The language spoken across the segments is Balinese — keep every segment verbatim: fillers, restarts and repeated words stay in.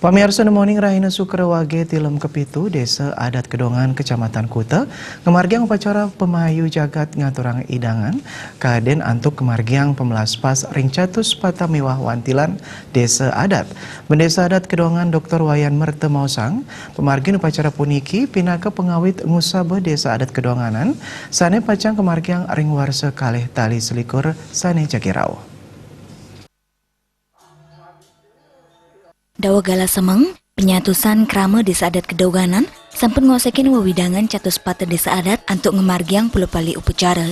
Pamiarsa, nemoning rahina Sukra Wage tilem kepitu, Desa Adat Kedongan, Kecamatan Kuta, ngamargiang upacara pemayu jagat ngaturang idangan, kaden antuk ngamargiang pemelaspas ring catus pata miwah wantilan Desa Adat. Bendesa Adat Kedongan Doktor Wayan Merta maosang, pamargin upacara puniki pinaka pengawit ngusaba Desa Adat Kedonganan, sane pacang kamargiang ring warsa kalih tali selikur sane jagi rauh. Daweg galah semeng, penyatusan krama Desa Adat Kedonganan sampun ngosekin wewidangan catus pata Desa Adat antuk ngamargiang pulapali upacara.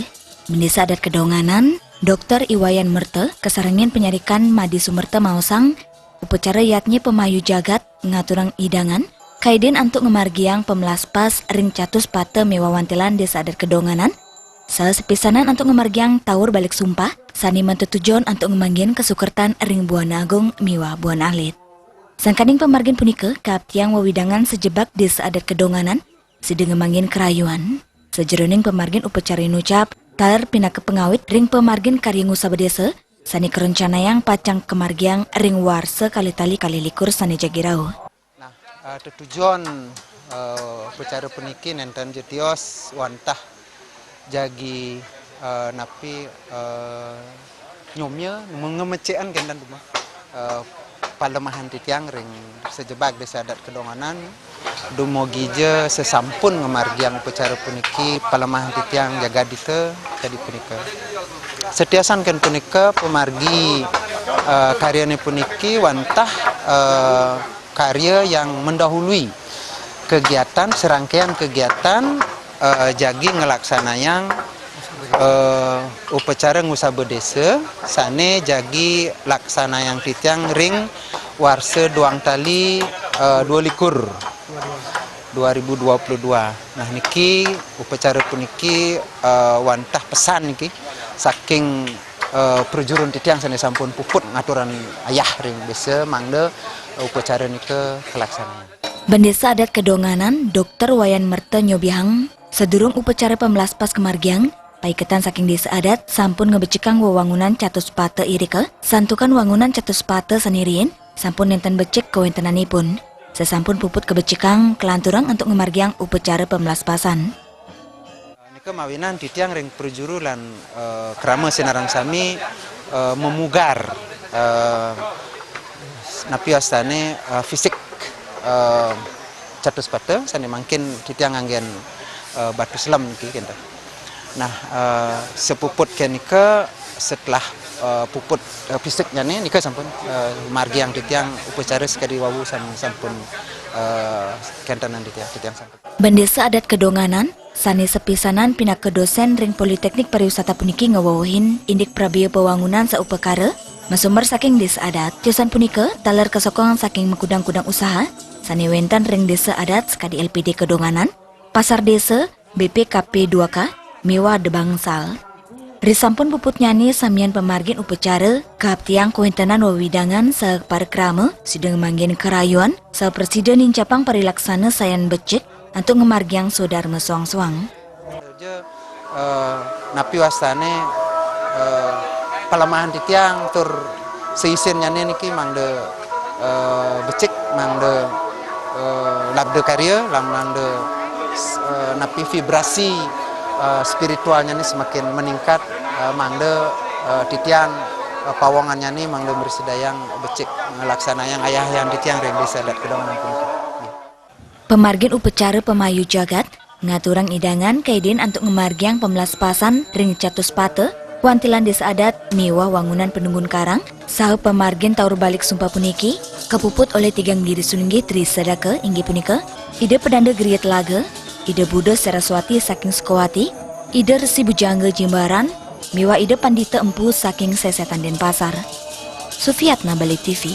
Bendesa Adat Kedonganan, Doktor I Wayan Merta, kasarengin panyarikan Madi Sumerta maosang, upacara yatnya pemayu jagat ngaturang idangan, kaiden antuk ngamargiang pemelaspas ring catus pata miwah wantilan Desa Adat Kedonganan, saha sapisanan antuk ngamargiang taur balik sumpah, sane mantutujon antuk ngamanggihin kasukertan ring Buana Agung miwah Buana Alit. Sangkaning pamargin punika kaaptiang wewidangan sajebag Desa Adat Kedonganan, sida ngamanggihin karayuan. Sajeroning pamargin upacara inucap, taler pinaka pengawit ring pamargin karya ngusaba desa, sane karencanayang pacang kamargiang ring warsa kalih tali kalih likur sane jagi rauh. Nah, eh, tetujon, eh, upacara puniki nenten ja tios wantah jagi, eh, napi, eh, nyomya, ngemeceken kenten duma, eh, palemahan titiang ring sajebag Desa Adat Kedonganan, dumugi ja sasampun ngamargiang upacara puniki palemahan titiang jaga dita kadi punika. Satiosan ken punika pamargi, eh, karyane puniki wantah, eh, karya yang mendahului kegiatan, serangkaian kegiatan, eh, jagi ngelaksanayang, eh, upacara ngusaba desa sane jagi laksanayang titiang ring warsa duang tali, eh, dua likur, dua ribu dua puluh dua. Nah, niki upacara puniki, eh, wantah pesan niki saking, eh, prajurun titiang sane sampun puput ngaturang ayah ring desa mangda upacara nika kalaksanayang. Bendesa Adat Kedonganan, Doktor Wayan Merta nyobihang, sadurung upacara pamlaspas kamargiang, paiketan saking Desa Adat sampun ngabecikang wewangunan catus pata irika, santukan wangunan catus pata sane riin sampun nenten becik kawentenanipun. Sasampun puput kabecikang, kalanturang antuk ngamargiang upacara pamlaspasan. Nika mawinan titiang ring prajuru lan, eh, krama sinareng sami, eh, memugar, eh, napi wastane, eh, fisik, eh, catus pata sane mangkin titiang nganggen, eh, batu selem niki kenten. Nah, eh, sapuput kenika setelah, eh, puput, eh, fisiknyane nika sampun, eh, margiang titiang upacara sakadi wau sam-, sampun, eh, kentenan titiang, titiang sampun. Bendesa Adat Kedonganan, sane sapisanan pinaka dosen ring Politeknik Pariwisata puniki ngawewehin indik prabea pawangunan saupakara, masumber saking Desa Adat. Tiosan punika taler kasokong saking makudang-kudang usaha sane wenten ring Desa Adat sakadi L P D Kedonganan, Pasar Desa, B P K P dua K, miwah Debangsal. Risampun puputnyane samian pamargin upacara, kaaptiang kawentenan wewidangan saha para krama, sida ngamanggihin karayuan, saha prasida nincapang parilaksana sayan becik, antuk ngamargiang swadarma soang-soang. Eh, napi wastane, eh, palemahan titiang tur seisinnyane niki mangda, eh, becik, mangda, eh, labda karya, lan mangda, eh, napi vibrasi, eh, spiritualnyane semakin meningkat, eh, mangda, eh, titiang, eh, pawongannyane mangda mrasidayang becik nglaksanayang ayah-ayahan titiang ring Desa Adat Kedonganan puniki. Nggih. Pamargin upacara pamayu jagat, ngaturang idangan kaidin antuk ngamargiang pamlaspasan ring catus pata, wantilan Desa Adat miwah wangunan Penunggun Karang, saha pamargin taur balik sumpah puniki, kapuput olih tigang diri sinunggih Tri Sadaka, inggih punika, Ida Pedanda Griya Telaga, Ida Buda Saraswati saking Sukawati, Ida Resi Bujangga Jimbaran, miwah Ida Pandita Empu saking Sesetan Denpasar. Sufiatna, Bali T V.